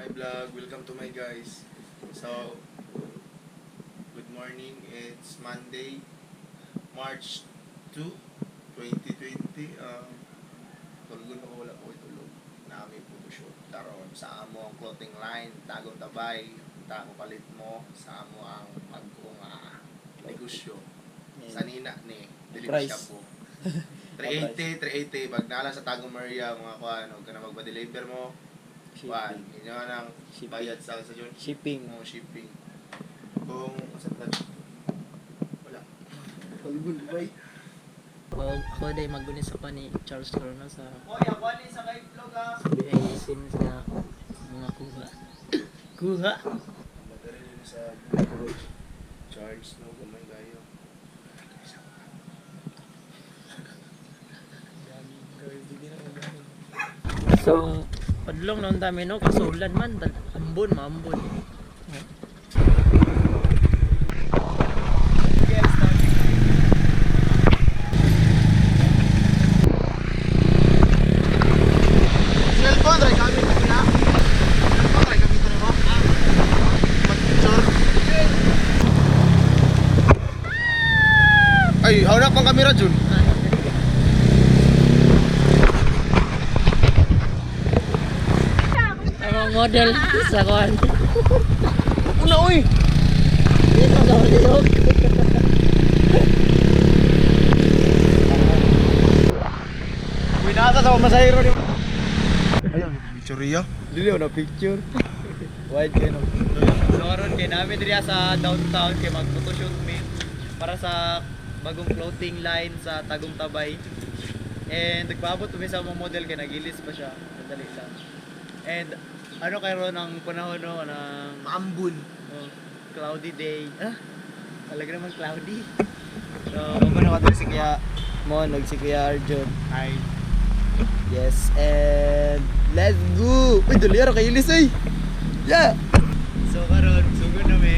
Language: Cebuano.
My vlog. Welcome to my guys. So, good morning. It's Monday, March 2, 2020. Tulog ako, wala po tulog. Nami photoshoot karon sa amo ang clothing line, Tagong Tabay. Ta mo palit mo sa amo ang pagkong negosyo. Sa nina ni dili Price. siya po. 380, 380 pag nala sa Tagong Maria mga kuan, og kana magpa-deliver mo. Kuan, Shipping. inyo nang Shipping. bayad sa yun. Shipping. Mo shipping. Kung sa wala. Tulgon bay. Ako day magunis sa pa ni Charles Corona sa Oy, ako ani sa kay vlog ah. behind the scenes na mga kuha. Kuha! Ang battery nimo sa GoPro. Charge no gamay kayo. So, padlong na ang dami no, kasulan man, ambon, maambon. Cellphone try gamit mo na. Cellphone try gamit mo. Mag-picture. Ay, hawak pang kamera Jun. Ang mga model sa kuan. Una oy. Dito sa ulilog. Winasa sa masahero ni. Ayun, picture riya. Dili na picture. Wide kayo no. So karon kay namin diri sa downtown kay mag photoshoot mi para sa bagong clothing line sa Tagum Tabay. And nagpaabot mi sa mga model kay nagilis pa siya. Sandali lang. And ano karon ang panahon no ng Maambun. oh, cloudy day. Ah, talaga naman cloudy. So, muna ko si Kuya Mon, nag si Kuya Arjun. Hi. Yes, and let's go! Uy, dali ra kay ilis ay. Yeah. So karon sugod na mi.